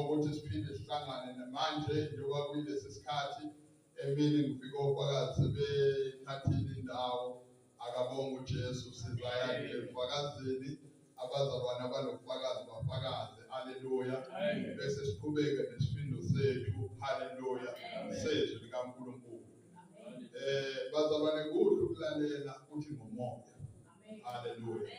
Ukuthi siphinde sihlangane namanje njengoba kuyilesi sikhathi emini ngifike ofakazi sebethathile indawo. Akabonga uJesu, sizaya nje efakazini, abazalwane abanobufakazi bafakaze. Haleluya. Bese siqhubeke nesifindo sethu. Haleluya. Sezwi likaNkulunkulu. Bazalwane, kuhle ukulalela uthi ngomoya. Haleluya.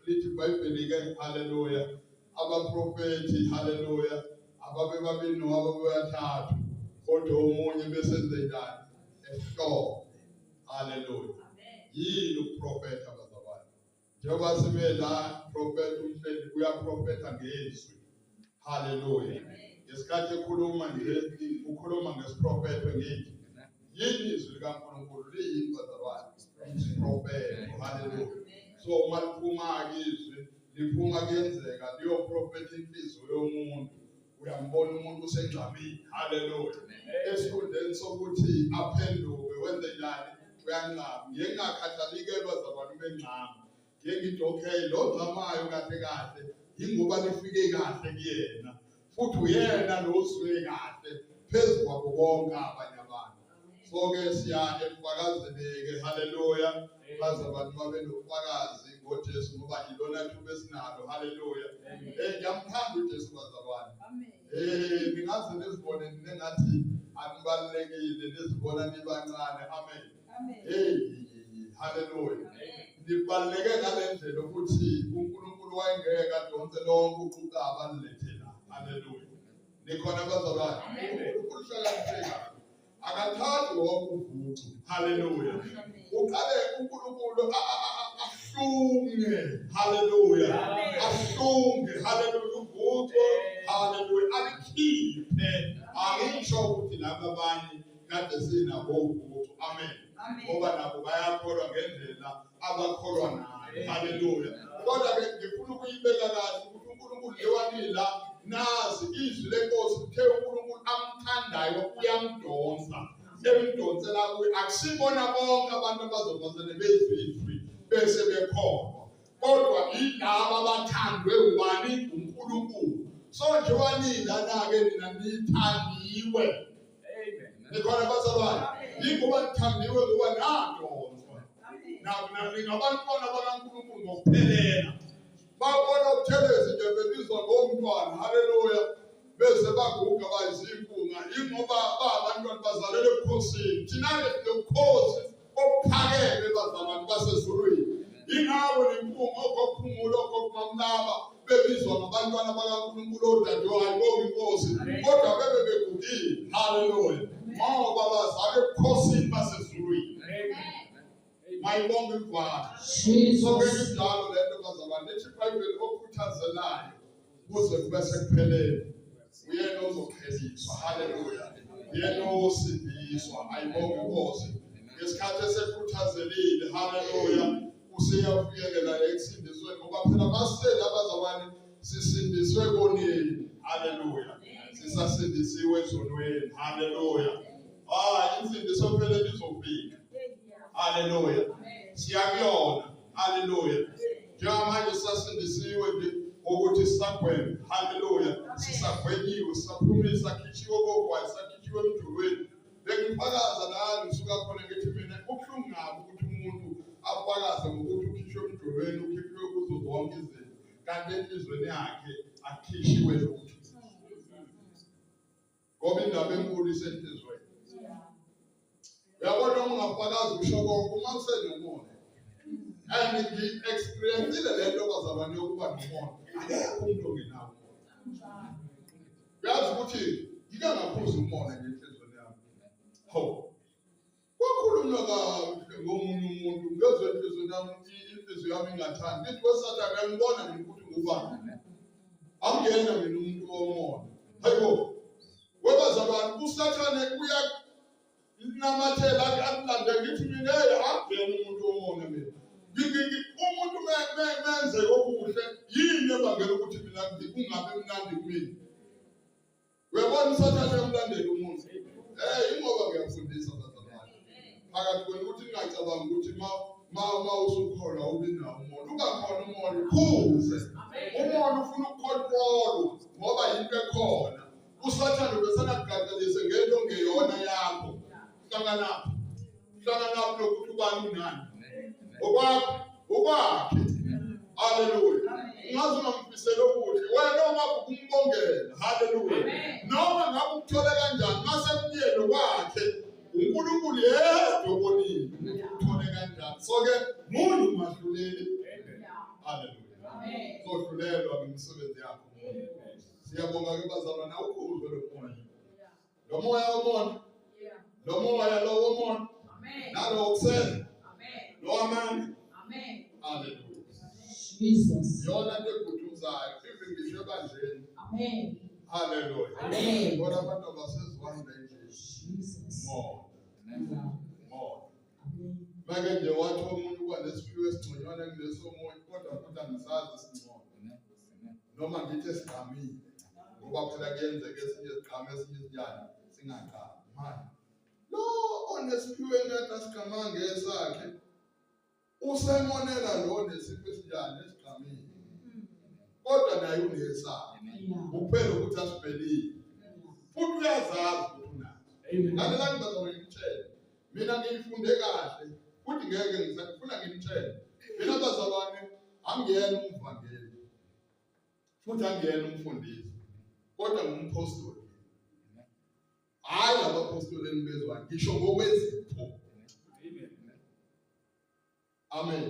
Lithi iBhayibheli ke, haleluya, abaprofethi, haleluya, ababe babili noma ababe bathathu, kodwa omunye bese enzenjani? Ehlombe. Haleluya. Yini ukuprofetha, bazalwane? Njengoba sime la, prophet umhleli uyaprofetha ngezwi. Haleluya. Ngesikhathi ekhuluma nje, ukhuluma ngesiprofetho. Ngithi yini izwi likaNkulunkulu? Liyini, bazalwane? Isiprofetho. Haleluya. So uma liphuma-ke izwi, liphuma, kuyenzeka liyoprofetha inhliziyo yomuntu. Uyambona umuntu usengxamile. Haleluya. Esikhundleni sokuthi aphenduke, wenze njani? Uyanqaba. Ngiye ngingakhathalike, bazalwane, uma engxama. Ngiye ngithi okay, lo ngxamayo kahle kahle yingoba lifike kahle kuyena, futhi uyena lo ozwe kahle phezu kwabo bonke abanye abantu. So-ke siya ebufakazini-ke. Haleluya. Baze abantu babe nobufakazi ngoJesu, ngoba ilona thuba esinalo. Haleluya. Ngiyamthanda uJesu, bazalwane. Ningaze nizibone nengathi anibalulekile, nizibona nibancane. Amen. Hey, haleluya. Nibaluleke ngale ndlela ukuthi uNkulunkulu wayengeke adonse lonke uquqaba alilethela. Haleluya. Nikhona, bazalwane? uNkulunkulu uhlakaniphe kabi. Akathathi wonke uvucu. Haleluya. Uqale uNkulunkulu ahlunge. Haleluya. Ahlunge. Haleluya, uvucu. Haleluya. Alikhiphe. Angisho ukuthi laba abanye kade sinabo uvucu. Amen. Ngoba nabo bayakholwa ngendlela abakholwa nayo. Haleluya. Kodwa ke ngifuna ukuyibeka kahle ukuthi uNkulunkulu lewanila nazi izwi lenkosi, uthe uNkulunkulu amthandayo uyamdonsa, emdonsela kuye. Akusibona bonke abantu abazovazane bezwe izwi bese bekholwa, kodwa yilaba abathandwe ubani? UNkulunkulu. So nje wanilana-ke nina nithandiwe. Nikhona, bazalwane? Yingoba nithandiwe, ngoba nadonswa. Ningabantwana bakaNkulunkulu ngokuphelela. Babona uButhelezi nje bebizwa ngomntwana. Haleluya. Beze baguga bayizimpunga, yingoba ba abantwana bazalelwe ebukhosini. Thina-ke sinobukhosi obuphakeme, bazalwane, basezulwini. Yingakho nempunga, ogokuphumula, ogogumamlaba bebizwa ngabantwana bakaNkulunkulu, odadewabo, bonke inkosi, kodwa bebe begugile. Haleluya. Ngoba bazalwe ebukhosini basezulwini. Mayibonge imvana. So-ke injalo le nto, bazalwane. Lithi iBhayibheli, okhuthazelayo kuze kube sekupheleni uyena ozoqheliswa. Haleluya. Uyena osindiswa. Ayibonge inkosi. Ngesikhathi esekhuthazelile, haleluya, useyafikelela ekusindisweni, ngoba phela masele abazalwane sisindiswe konini. Haleluya. Sisasindisiwe ezonweni. Haleluya. Ah, insindiso phela izofika. Haleluya. Siyakuyona. Haleluya. Njengamanje sasindisiwe nje ukuthi sisagwema. Haleluya. Sisagwenyiwe, sisaphumile, sakhishiwe kogwayi, sakhishiwe emjulweni. Bengifakaza la ngisuka khona, ngithi mina kubuhlungu kabi ukuthi umuntu afakaze ngokuthi ukhishwe emjulweni, ukhishwe kuzo zonke izinto, kanti enhliziyweni yakhe akhishiwe lutho. Ngoba indaba enkulu isenhliziyweni. Uyabona, uma ungafakazi usho konke, uma usenomona. And ngi-experience-ile le nto, bazalwane, yokuba nomona. Akekho umuntu ongenawo umona. Uyazi ukuthi ngike ngaphuza umona nje enhliziyweni yami. Hawu. Kwakhulunywa kahle ngomunye umuntu, ngezwe enhliziyweni yami inhliziyo yami ingathandi. Ngithi, "Wesathane, uyangibona mina ukuthi ngubani. Angiyena mina umuntu womona." Hayibo. Webazalwane, uSathane uyanamathela akulande. Ngithi mina, hey, angiyena umuntu womona mina. Umuntu menze okuhle, yini ebangela ukuthi mina kungabi mnandi kumina? Uyabona, uSathane uyamlandela umuntu. Ingoba ngiyafundisa, bazalwane. Phakathi kwenu ukuthi ningacabangi ukuthi ma usukholwa ubi nawo umona. Uba khona umona, ukhuze. Umona ufuna ukucontrol ngoba Usathane ubesanakugaqelise ngento ongeyona yakho. Hlanganaphi? Hlanganaphi nokuthi ubani unani? Okwakho, okwakhe. Haleluya. Ungaze ungamfiseli okuhle. Wena ongakho kumbongela. Haleluya. Noma ngabe ukuthole kanjani mase kuyena kwakhe uNkulunkulu yedwa obonile ukuthi uthole kanjani. So ke munye umahluleli. Haleluya. Sohlulelwa ngemisebenzi yakho. Siyabonga ke bazalwane awukhuzwe lo moya. Lo moya womona. Lo moya lo womona. Nalo wokusela. Lo wamanga. Haleluya. Jesus. Yona into eguduzayo even ngisho ebandleni. Amen. Haleluya. Amen. Kodwa abantu abasezwani le nje. Jesus. Mona. Yeah. Mona. Amen. Make nje wathi omunye uba nesiphiwo esingconywana kuleso omunye kodwa futhi angisazi esingcono. Noma ngithi esigqamile ngoba phela kuyenzeka esinye sigqame esinye sinjani singagqami. Manje lo onesiphiwo engathi asigqamanga esakhe usemonela lo nesipho esinjani esigqamile. Kodwa naye unesakhe. Yeah. Kuphela ukuthi asibhelile. Futhi uyazazi ukuthi unaso. Lalelani bazalwane ngimtshele. Mina ngiyifunde kahle futhi ngeke ngisafuna ngimtshele. Mina bazalwane angiyena umvangeli futhi angiyena umfundisi kodwa ngumphostoli. Hhayi labaphostoli enibezwayo ngisho ngokwezipho. Amen.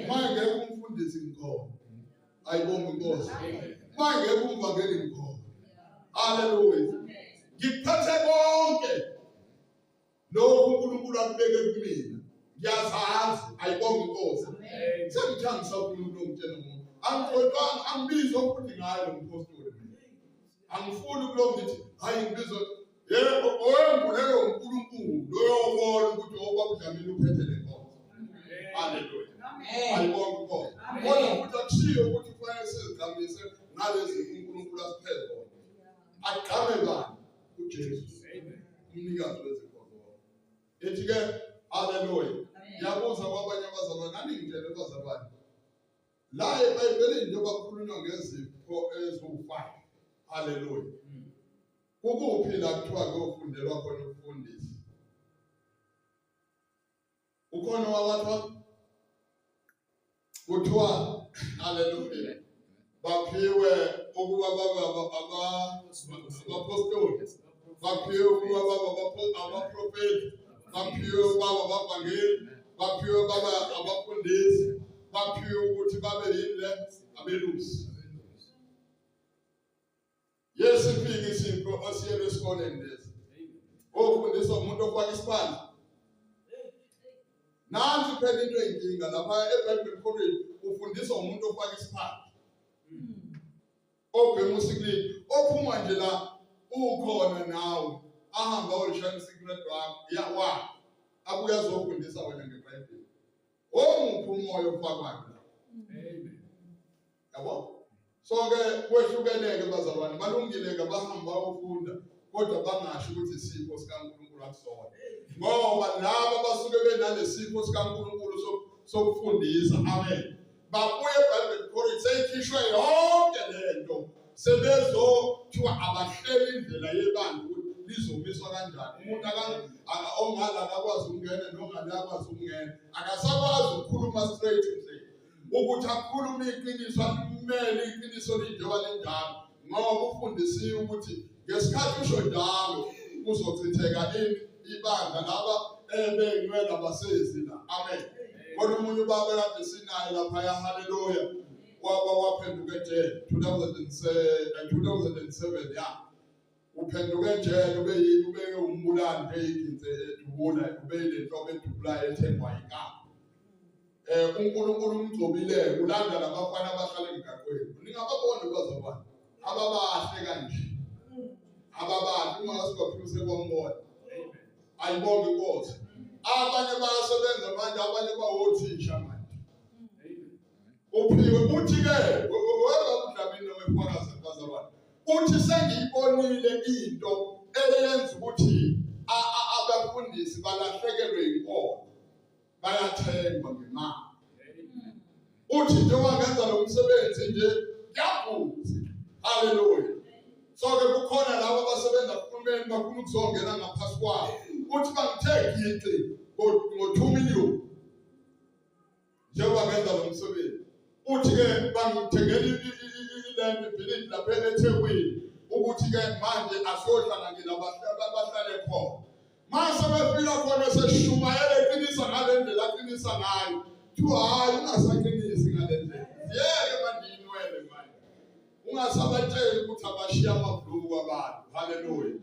Uma ngeke umfundisi ngikhona. Ayibonge inkosi. Uma ngeke umvangeli ngikhona. Haleluya. Ngiphethe konke lokhu uNkulunkulu akubeke kumina. Ngiyazazi ayibonge inkosi. Sengithanda ngisafuna umuntu ongitshela ngomuntu. Angixoxanga angibizwa futhi ngayo lo mphostoli mina. Angifuni kulo ngithi hayi ngibizwa yebo owembulelwe uNkulunkulu loyobona ukuthi obaba uDlamini uphethe le nkonzo. Haleluya. Ayibonge inkosi. Kodwa futhi akushiyo ukuthi kufanele sizigqamise ngalezi uNkulunkulu asiphe zona. Agqame bani? uJesu. Umnikazi wezipho zonke. Ethi ke haleluya. Ngiyabuza kwabanye abazalwane, nani ngitshele abazalwane. La eBhayibhelini njengoba kukhulunywa ngezipho eziwu-5. Haleluya. Kukuphi la kuthiwa kuyofundelwa khona ukufundisa? Ukhona owawathola? Kuthiwa haleluya. Baphiwe ukuba babe abapostoli, baphiwe ukuba babe abaprofeti, baphiwe ukuba abavangeli, baphiwe babe abafundisi, baphiwe ukuthi babe yini le abelusi. Yesifike isipho asiyele esikoleni lesi. Ofundiswa umuntu ofaka isiphandla. Nansi phela into eyinkinga lapha eBible College ufundiswa umuntu ofaka isiphandla. Obhema usikilidi, ophuma nje la ukhona nawe ahamba ayolishaya usikilidi wakho ya wakhe abuye azofundisa wena ngeBhayibheli. Omuphi umoya ofakwayo la? Yabo? So ke kwehlukeneke bazalwane, balungile ke bahamba bayofunda kodwa bangasho ukuthi isipho sikaNkulunkulu akusona. Ngoba laba basuke benalesipho sikaNkulunkulu sokufundisa. Amen. Babuye eBible College seyikhishwe yonke lento. Sebezothiwa abahleli indlela yebandla ukuthi lizomiswa kanjani. Umuntu ongala akakwazi ukungena nongale akwazi ukungena. Akasakwazi ukukhuluma straight nje. Ukuthi akhulume iqiniso alimele iqiniso linjengoba linjalo ngoba ufundisiwe ukuthi ngesikhathi usho njalo kuzochitheka ini ibandla laba ebenywela basezi la. Amen. Kodwa omunye ubaba kade sinaye lapha ya haleluya waba waphenduka ejele 2007 ya uphenduke ejele ubeyini ubeke umbulali nje iginse edubula ubeyile nhlobo edubulayo ethengwa yikapa. UNkulunkulu umgcobile ulanda labafana abahlala emgaqweni. Ningababona bazalwane ababahle kanje. Ababahle uma ngasibaphuluse kwambona. Ayibonge inkosi. Abanye bayasebenza manje abanye bawothisha manje. Uphiwe uthi ke wena uDlamini noma efakaza bazalwane. Uthi sengiyibonile into eyenza ukuthi abafundisi balahlekelwe inkolo. Bayathengwa ngemali. Uthi njengoba ngenza lo msebenzi nje ngiyabhuza. Haleluya. So So-ke kukhona labo abasebenza kuhulumeni bafuna ukuzongena ngaphasi kwawo. Uthi bangithe giqi ngo-2 million njengoba ngenza lo msebenzi. Uthi-ke bangithengela iland ibhilidi lapha eThekwini, ukuthi-ke manje asiyohlanganyela bahlale khona. Mase befika khona seshumayela eqinisa ngale ndlela aqinisa ngayo. Kuthiwa hhayi, ungasaqinisi ngale ndlela. Ziyeke manje inwele manje. Ungasabatsheli ukuthi abashiya amabhuluku abantu. Haleluya.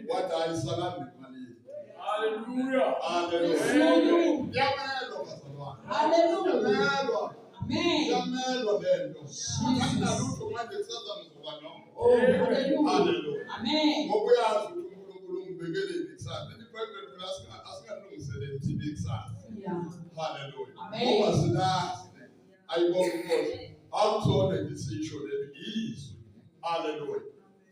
Wathi hayi, salani nemali yenu. Hallelujah. Haleluya. Hallelujah. Iyamelwa bazalwane. Hallelujah. Iyamelwa. Amen. Iyamelwa le nto. Futhi anginalutho manje, kusasa ngizoba noma. Oh, hallelujah. Haleluya. Amen. Ngoba uyazi ukuthi uNkulunkulu ungibekeleni kusasa. Lithi iBhayibheli phela asingalungiseleli thina ikusasa. Haleluya. Amen. Ngoba silazi ne. Ayibonge inkosi. Akuthona nje sisho leli izwi. Haleluya.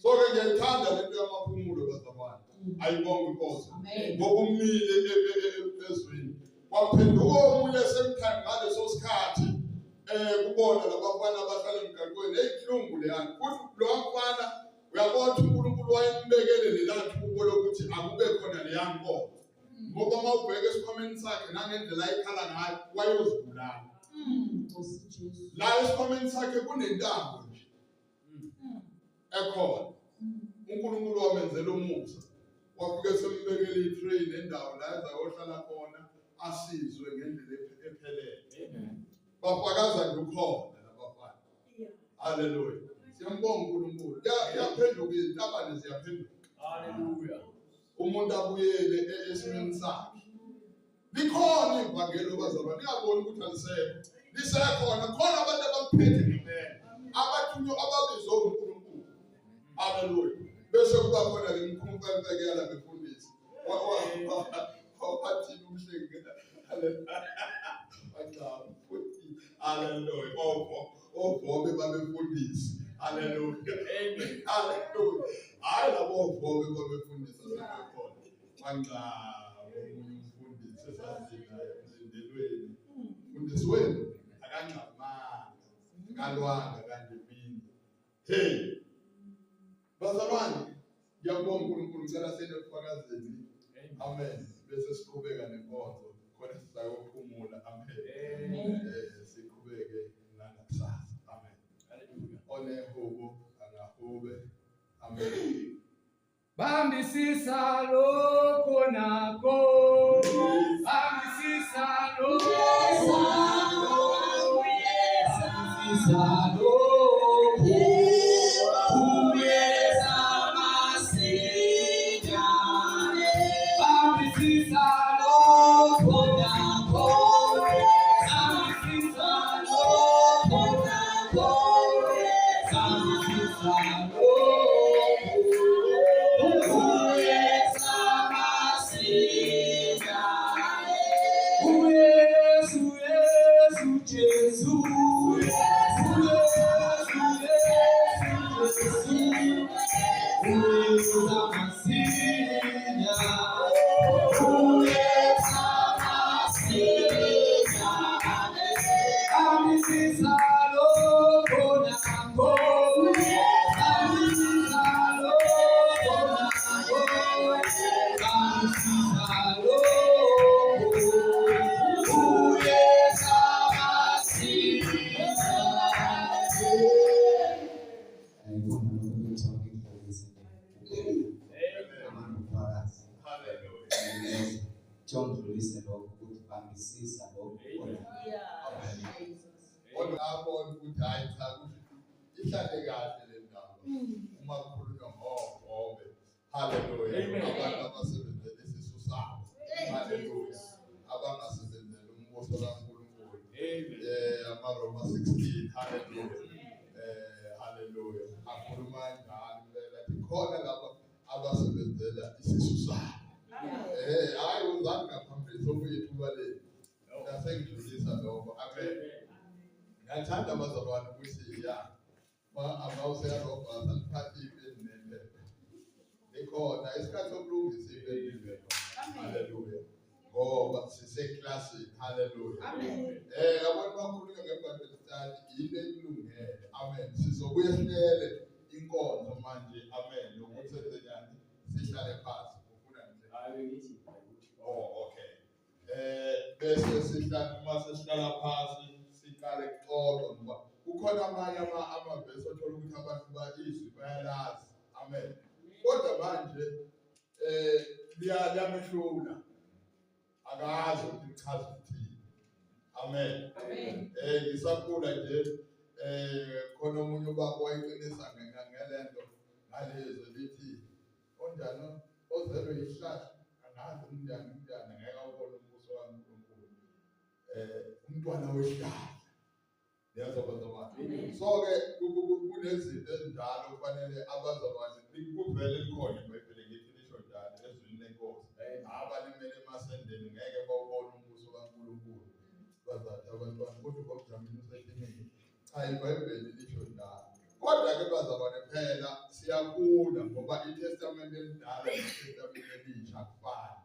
So ke ngiyayithanda lento yamaphumulo bazalwane. Ayibonge inkosi. Amen. Ngoba umile ezwini. Kwaphenduka omunye semtime ngaleso sikhathi kubona labafana abahlala emgaqweni eyihlungu leyana. Futhi lo mfana uyabona ukuthi uNkulunkulu wayembekele lela thubo lokuthi akube khona leya nkonzo. Ngoba uma ubheka esikhwameni sakhe nangendlela ayikhala ngayo, wayozibulala. Nkosi Jesu. La esikhwameni sakhe kunentambo nje ekhona. uNkulunkulu wamenzela umusa. Wafike sembekele i-tray nendawo la ezayohlala khona asizwe ngendlela ephelele. Bafakaza nje ukhona labafana. Haleluya. Siyambonga uNkulunkulu. Kuyaphenduka, izintabane ziyaphenduka. Hallelujah. Umuntu abuyele esimeni sakhe. Likhona ivangeli bazalwane, ningaboni ukuthi alisekho. Lisekhona, khona abantu abakuphethe ngempela. Abathunywa ababizwe uNkulunkulu. Haleluya. Bese kuba khona le mkhumphempe yala befundisi. Wathini umhlengi? Haleluya. Futhi haleluya. Ovobe babefundisi. Haleluya. Amen. Haleluya. Hayi labo ovobe babefundisi asebekhona. Bangca omunye umfundisi esazinaye emlindelweni. Mfundisi wenu akangxamanga, akalwanga kanje mina. Hey. Bazalwane, ngiyabonga uNkulunkulu, ngicela sele ekufakazeni. Amen. Bese siqhubeka nenkonzo khona sizayophumula. Amen. Amen. Siqhubeke nangakusasa. Amen. Hallelujah. Onehubo angahube. Amen. Bambisisa lokho nakho, bambisisa lokho, bambisisa lokho, kuyeza masinyane. Bambisisa lokho nakho, bambisisa lokho nakho, bambisisa lokho, kuyeza masinyane. Yesu, Yesu, Jesu, Yesu, Yesu, Jesu, uyeza masinya, uyeza masinya. Bambisisa lokho nakho, bambisisa lokho nakho, bambisisa lokho, uyeza masinya. Ayibona lokho kuthiwa ngikudlulise ubufakazi. Hallelujah. Kuthiwa ngidlulise lokho ukuthi bambisisa lokho khona. Kodwa abona ukuthi hayi cha, kusho ihlale kahle le ndaba. Uma kukhulunywa ngogobe. Hallelujah. Amen. Abantu abasebenzela isisu sabo. Hallelujah. Abangasebenzeli umbuso kaNkulunkulu. Amen. AmaRoma 16. Hallelujah. Hallelujah. Akhuluma kanjalo impela athi khona laba abasebenzela isisu sabo. Hayi uzani ngaphambili sokuyithuba leli. Ngasengidlulisa lokho. Amen. Ngiyathanda abazalwane ukuthi ya ma amawuseyarobhasa niphathe ipeni nephepha. Likhona isikhathi sokulungisa ipeni nephepha. Hallelujah. Ngoba siseklasini. Hallelujah. Abantu bakhulunywa ngeBible study into ekulungele. Amen. Sizobuye sihlele. inkonzo manje, amen, yokuthi senze njani, sihlale phansi. Ufuna nje? Hayi ngithi ukuthi Oh, okay. Bese sihlala, uma sesihlala phansi siqale kuxoxa, ngoba kukhona amanye amavesi othola ukuthi abantu ba izwi bayalazi. Amen. Kodwa manje liyamehlula. Akazi ukuthi lichaza ukuthini. Amen. Amen. Ngisakhula nje khona omunye ubaba wayeqinisa ngelento ngalezwi lithi onjani ozelwe isihlahla angazi umnjani umnjani ngeke awubone umbuso kaNkulunkulu. Umntwana wesihlahla. Niyazwa bazalwane. So ke kunezinto ezinjalo kufanele abazalwane kuvele likhona iBhayibheli ngithi lisho njalo ezwini lenkosi. Abalimele emasendeni ngeke bawubone umbuso kaNkulunkulu. Bazathi abantwana kodwa bakujamile usenkingeni. Cha, iBhayibheli lisho njalo. Kodwa ke bazalwane phela siyakhula ngoba iTestamente elidala neTestamente elisha akufani.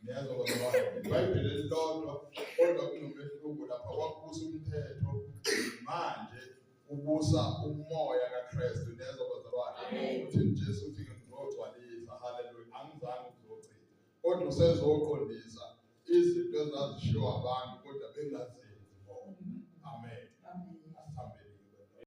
Niyazwa bazalwane, iBhayibheli elilodwa kodwa kunomehluko lapha. Kwakubusa umthetho, manje ubusa umoya kaKristu. Niyazwa bazalwane, uthi Jesu uthi ngizogcwalisa, haleluya, angizange ukuzogcina, kodwa usezoqondisa izinto ezazishiwo abantu kodwa bengazizwa.